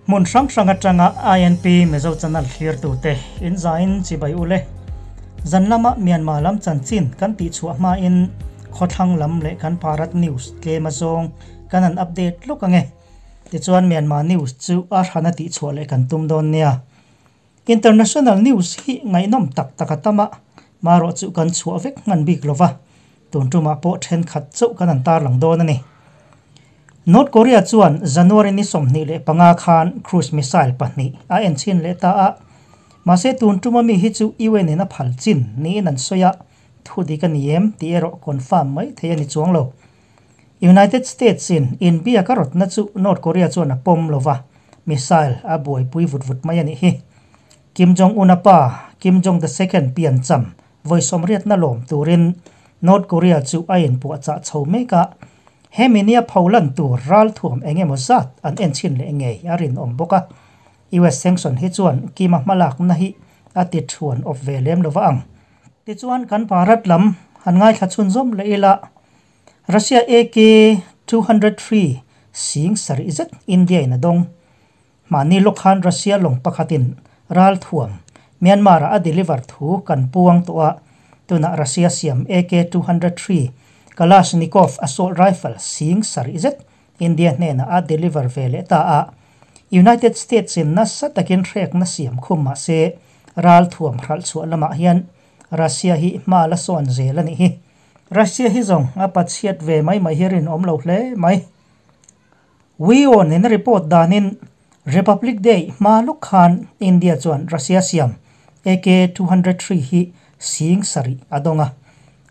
Hmun hrang hrang atanga INP Mizo Channel thlirtute in zain chibai ule. Zan lama Myanmar lam chanchin kan tihchhuah hmain khawthlang lam leh kan Bharat News tlem azawng kan han update lawk ange. Tichuan Myanmar News chu a hrana tihchhuah leh kan tum dawn nia. International News hi ngaihnawm tak tak a tam a, marawh chu kan chhuah vek hman bik lova, tun tumah pawh thenkhat chauh kan han tarlang dawn a ni. North Korea chuan January ni 25 khan cruise missile pahnih a enchhin leh ta a, mahse tun tuma mi hi chu UN in a phal chin niin an sawi a, thu dik a ni em tih erawh confirm mai thei a ni chuang lo. United States in inbiak a rawtna chu North Korea chuan a pawm lova, missile a buaipui vut vut mai a nih hi. Kim Jong Un a pa Kim Jong the Second piancham vawi sawmriatna lawm turin North Korea chu a inpuahchah chho mek a, hemi nia pholan tur ralthuam eng emaw zat an enchhin leh ngei a rinawm bawk a. US sanction hi chuan Kim-a hmalakna hi a ti thuan awp ve lem lova ang. Tichuan kan Bharat lam han ngaithla chhunzawm leh ila, Russia AK 203 sing sarih zet India in a dawng. Mahni lawk khan Russia lawng pakhatin ralthuam Myanmar-ah a deliver thu kan puang tawh a, tunah Russia siam AK 203 Kalashnikov assault rifle sing sarih zet India hnenah a deliver ve leh ta a. United States in nasa takin hrekna siam khum mah se ralthuam hralh chhuah lamah hian Russia hi hma la sawn zel a nih hi. Russia hi zawng a pachhiat ve mai mai hi rinawm lo hle mai. WION in a report danin Republic Day hma lawk khan India chuan Russia siam AK 203 hi sing sarih a dawng a.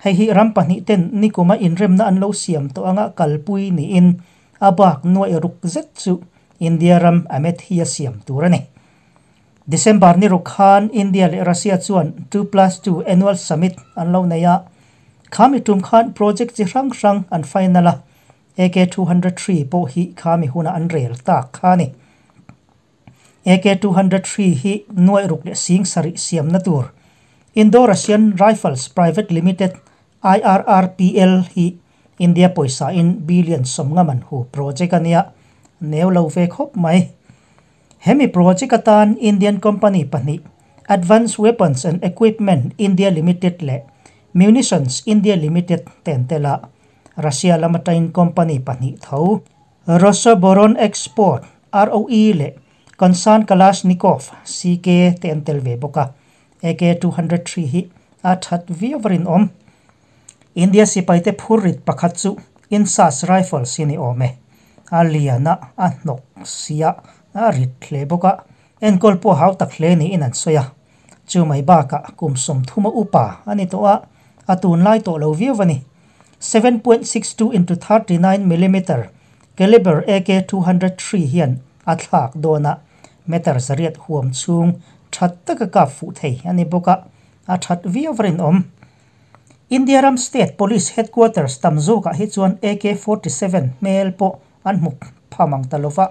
Hei hi ram pahnih ten nikuma inremna an lo siam tawh anga kalpui niin a bak nuaih ruk zet chu India ram Amethi a siam tur a ni. December ni ruk khan India leh Russia chuan 2+2 annual summit an lo nei a, khami tum khan project chi hrang hrang an final a, AK 203 pawh hi khami huna an rel tak kha a ni. AK 203 hi nuaih ruk leh sing sarih siamna tur Indo-Russian Rifles Private Limited, IRRPL, hi India pawisa in billion 50 man hu project a nia, neu lo ve khawp mai. Hemi project atan Indian company pahnih Advanced Weapons and Equipment India Limited leh Munitions India Limited ten tela Russia lama tain company pahnih tho Rosoboronexport, ROE, leh Concern Kalashnikov, CK, te an tel ve bawk a, AK 203 hi a that viau a rinawm. India sipaite phurrit pakhat chu INSAS rifles hi a ni awm e. A lian a, a hnawk sia, a rit hle bawk a, enkawl pawh hau tak hle niin an sawi a. Chu mai bakah kum 30 a upa a ni tawh a, a tunlai tawh lo viau a ni. 7.62 into 39 millimeter caliber AK 203 hian a thlak dawn a, meter 800 huam chhung that taka kap fuh thei a ni bawk a, a that viau a rinawm. India ram State Police Headquarters tam zawkah hi chuan AK 47 hmel pawh an hmu phamang ta lova,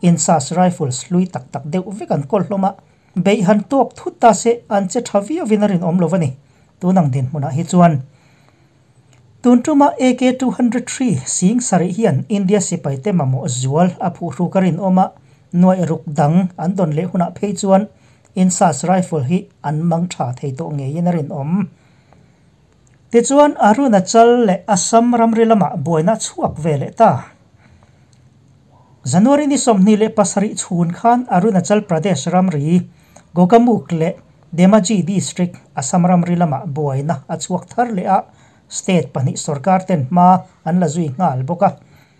INSAS rifles hlui tak tak deuh vek an kawl hlawm a, beih han tawk thut ta se an che tha viauin a rinawm lo a ni. Tunang dinhmunah hi chuan tun tuma AK 203 sing sarih hian India sipaite mamawh zual a phuhru ka rinawm a, nuaih ruk dang an dawn leh hunah phei chuan INSAS rifle hi an mang tha thei tawh ngeiin a rinawm. Tichuan Arunachal leh Assam ramri lamah buaina chhuak ve leh ta. January ni 27 chhun khan Arunachal Pradesh ramri Gogamukh leh Dhemaji district Assam ramri lamah buaina a chhuak thar leh a, state pahnih sarkar ten hma an la zui nghal bawk a.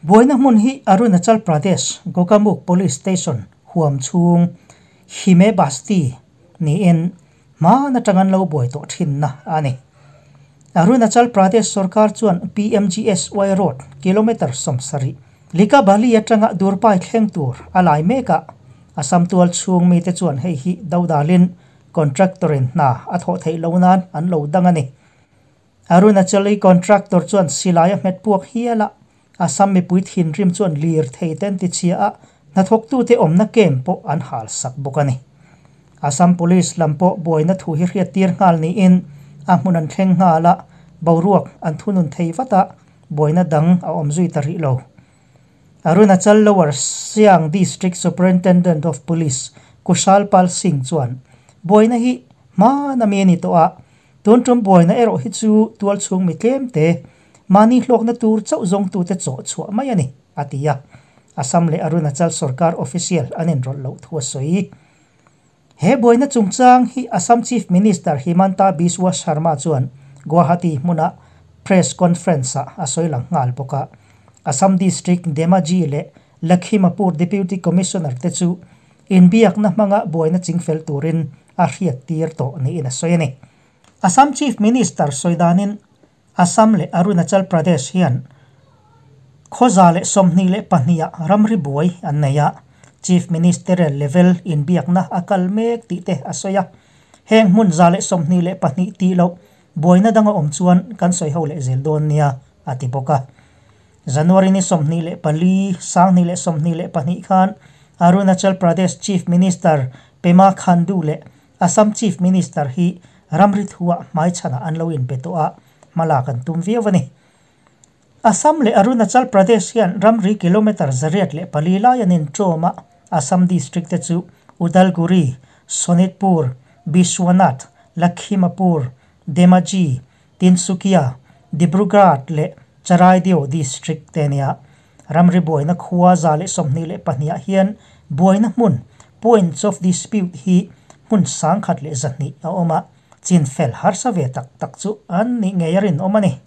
Buaina hmun hi Arunachal Pradesh Gogamukh Police Station huam chhung Hime Basti niin hma na tangan lo buai tawh thin na a ni. Arunachal Pradesh sarkar chuan PMGSY Road kilometer 70 Lika Bali atanga Durpai thleng tur a lai mek a, Assam tual chhung mi te chuan hei hi dodalin contractor in hna a thawh theih lo nan an lo dang a ni. Arunachali contractor chuan silai a hmet puak hiala Assam mipui thin rim chuan lir thei ten ti chhia a, hnathawk tu te awmna kem pawh an hal sak bawk a ni. Assam Police lam pawh buaina thu hi hriat tir nghal niin a hmun an thleng nghal a, boruak an thunun thei vat a, buaina dang a awm zui ta rih lo. Arunachal Lower Siang District Superintendent of Police Kushal Pal Singh chuan buaina hi hmana mi a ni tawh a, tun tum buaina erawh hi chu tualchhung mi tlem te mahni hlawkna tur chauh zawngtute chawh chhuah mai a ni, a ti a. Assam leh Arunachal sorkar official an inrawlh loh thu a sawi. He buaina chungchang hi Assam Chief Minister Himanta Biswa Sarma chuan Guwahati hmuna press conference-ah a sawi lang nghal bawk a. Assam District Dhemaji leh Lakhimapur Deputy Commissioner te chu inbiakna hmanga buaina chingfel turin a hriattir tawh niin a sawi a ni. Assam Chief Minister sawi danin Assam leh Arunachal Pradesh hian khawza leh 22 ah ramri buai an nei a, Chief Ministerial level inbiakna a kal mek tih te a sawi a. Heng hmun 122 tih loh buaina danga awm chuan kan sawi ho leh zel dawn nia, a ti bawk a. January ni 24, 2022 khan Arunachal Pradesh Chief Minister Pema Khandu leh Assam Chief Minister hi ramri thuah hmaichhanah an lo inbe tawh a, hmalak an tum viau a ni. Assam leh Arunachal Pradesh hian ramri kilometre 804 lai an inṭawm a, Assam district te chu Udalguri, Sonitpur, Biswanath, Lakhimapur, Dhemaji, Tinsukia, Dibrugarh leh Charaideo district te a nia. Ramri buaina khua 122 ah hian buaina hmun, points of dispute, hi hmun 1100 a awm a, chinfel harsa ve tak tak chu an nih ngei a rinawm a ni.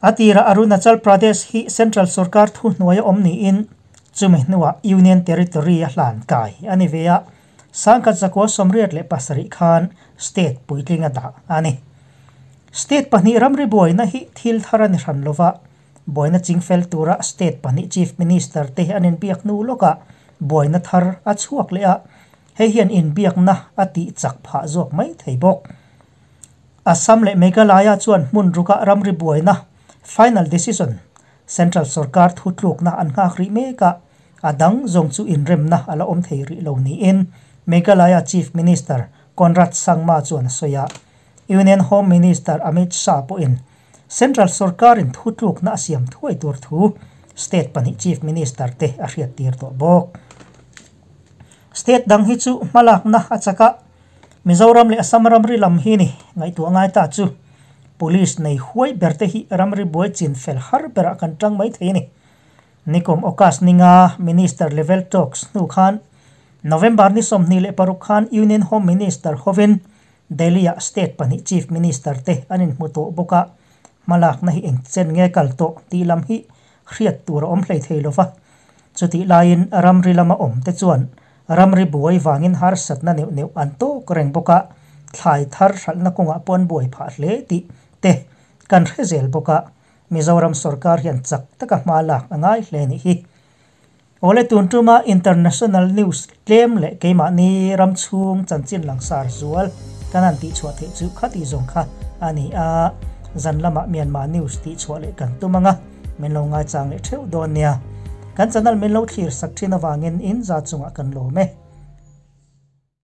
A tirah Arunachal Pradesh hi Central sorkar thuhnuaia awm niin chumi hnuah Union Territory a hlan kai a ni ve a, 1987 khan state puitling a dah a ni. State pahnih ramri buaina hi thil thar a ni hran lova, buaina chingfel tura state pahnih Chief Minister te an inbiak hnu lawkah buaina thar a chhuak leh a, hei hian inbiakna a tih chak phah zawk mai thei bawk. Assam leh Meghalaya chuan hmun ruka ramri buaina final decision Central sorkar thutlukna an nghak rih mek a, a dang zawng chu inremna a la awm thei rih lo niin Meghalaya Chief Minister Conrad Sangma chuan a sawi a. Union Home Minister Amit Shah pawhin Central sorkarin thutlukna a siam thuai tur thu state pahnih Chief Minister te a hriattir tawh bawk. State dang hi chu hmalakna a chak a, Mizoram leh Assam ramri lam hi ni ngaihtuah ngai ta chu Police nei huai ber te hi ramri buai chin fel har berah kan tang mai thei a ni. Nikum August ninga Minister level talks hnu khan November ni 26 khan Union Home Minister hovin Delhi-ah state pahnih Chief Minister te an inhmu tawh bawk a, hmalakna hi eng chen nge kal tawh tih lam hi hriat tur a awm hlei thei lo va. Chutih laiin ramri lama awm te chuan ramri buai vangin harsatna neuh neuh an tawk reng bawk a, thlai thar hralhna kawngah pawh an buai phah hle tih te kan hre zel bawk a, Mizoram sorkar hian chak taka hma lak a ngai hle nih hi. Awle tun tuma international news tlem leh keimahni ram chhung chanchin langsar zual kan han tihchhuah theih chu khati zawng kha a ni a, zan lamah Myanmar news tihchhuah leh kan tum ang a, min lo ngaichang leh theuh dawn nia. Kan channel min lo thlir sak thin avangin in za chungah kan lawm e.